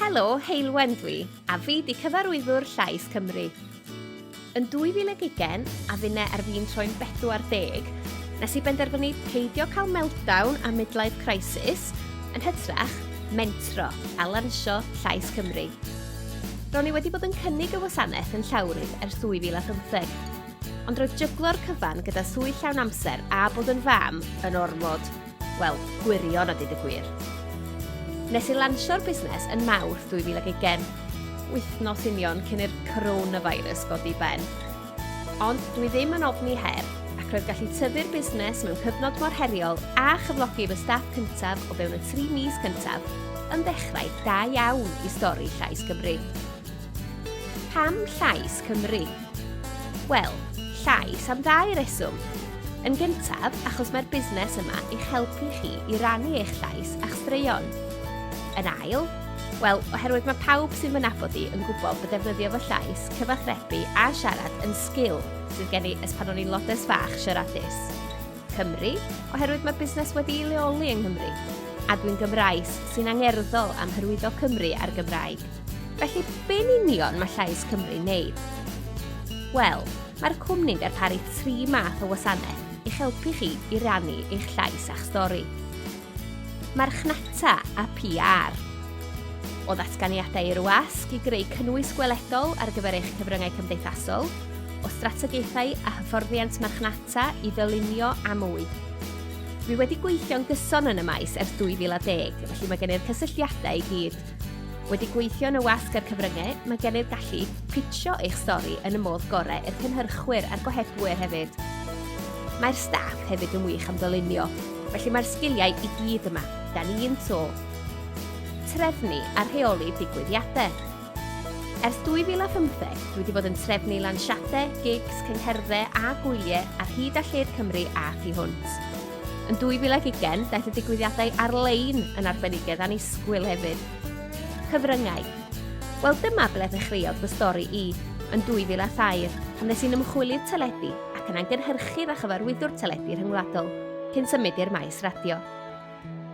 Helo, Heulwen dwi, a fi di cyfarwyddwr Llais Cymru. Yn 2020, a finne ar fin troi'n 40, nes i benderfynu peidio cael meltdown a midlife crisis, yn hytrach, mentro a lansio Llais Cymru. Ro'n i wedi bod yn cynnig y wasanaeth yn llawrydd ers 2015, ond roedd jyglo'r cyfan gyda swydd llawn amser a bod yn fam yn ormod. Wel, gwirion a deud y gwir. Nes i lansio'r busnes yn Mawrth 2020, wythnos union cyn i'r coronavirus godi ben. Ond dwi ddim yn ofni her, ac roedd gallu tyfu'r busnes mewn cyfnod mor heriol a chyflogi fy staff cyntaf o fewn y tri mis cyntaf yn ddechrau da iawn i stori Llais Cymru. Pam Llais Cymru? Wel, llais am ddau reswm. Yn gyntaf, achos mae'r busnes yma i'ch helpu chi i rannu eich llais a'ch straeon. Yn ail, wel, oherwydd mae pawb sy'n fy nabod i yn gwybod bod defnyddio fy llais, cyfathrebu a siarad yn sgil sydd gen i ers pan o'n i'n lodes fach siaradus. Cymru, oherwydd mae'r busnes wedi'i leoli yng Nghymru, a dwi'n Gymraes sy'n angerddol am hyrwyddo Cymru a'r Gymraeg. Felly, be'n union mae Llais Cymru'n wneud? Wel, mae'r cwmni'n darparu tri math o wasanaeth i'ch helpu chi i rannu eich llais a'ch stori. Marchnata a PR. O ddatganiadau i'r wasg i greu cynnwys gweledol ar gyfer eich cyfryngau cymdeithasol, o strategaethau a hyfforddiant marchnata i ddylunio a mwy. Dwi wedi gweithio'n gyson yn y maes ers 2010, felly mae gen i'r cysylltiadau i gyd. Wedi gweithio yn y wasg a'r cyfryngau, mae gen i'r gallu i pitsio eich stori yn y modd gorau i'r cynhyrchwyr a'r gohebwyr hefyd. Mae'r staff hefyd yn wych am ddylunio, felly mae'r sgiliau i gyd yma, dan un to. Trefnu a rheoli digwyddiadau. Ers 2015, dwi wedi bod yn trefnu lansiadau, gigs, cyngherddau a gwyliau ar hyd a lled Cymru a thu hwnt. Yn 2020, daeth y digwyddiadau ar-lein yn arbenigedd annisgwyl hefyd. Cyfryngau. Wel, dyma ble ddechreuodd fy stori i, yn 2003, pan ddes i'n ymchwilydd teledu ac yna'n gynhyrchydd a chyfarwyddwr teledu rhyngwladol, cyn symud i'r maes radio.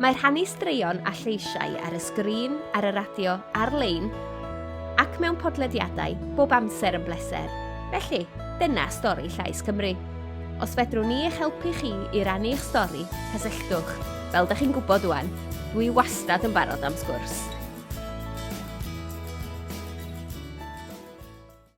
Mae rhannu straeon a lleisiau ar y sgrin, ar y radio, ar-lein ac mewn podlediadau bob amser yn bleser. Felly, dyna stori Llais Cymru. Os fedrwn ni eich helpu chi i rannu eich stori, cysylltwch. Fel da chi'n gwybod wan, dwi wastad yn barod am sgwrs.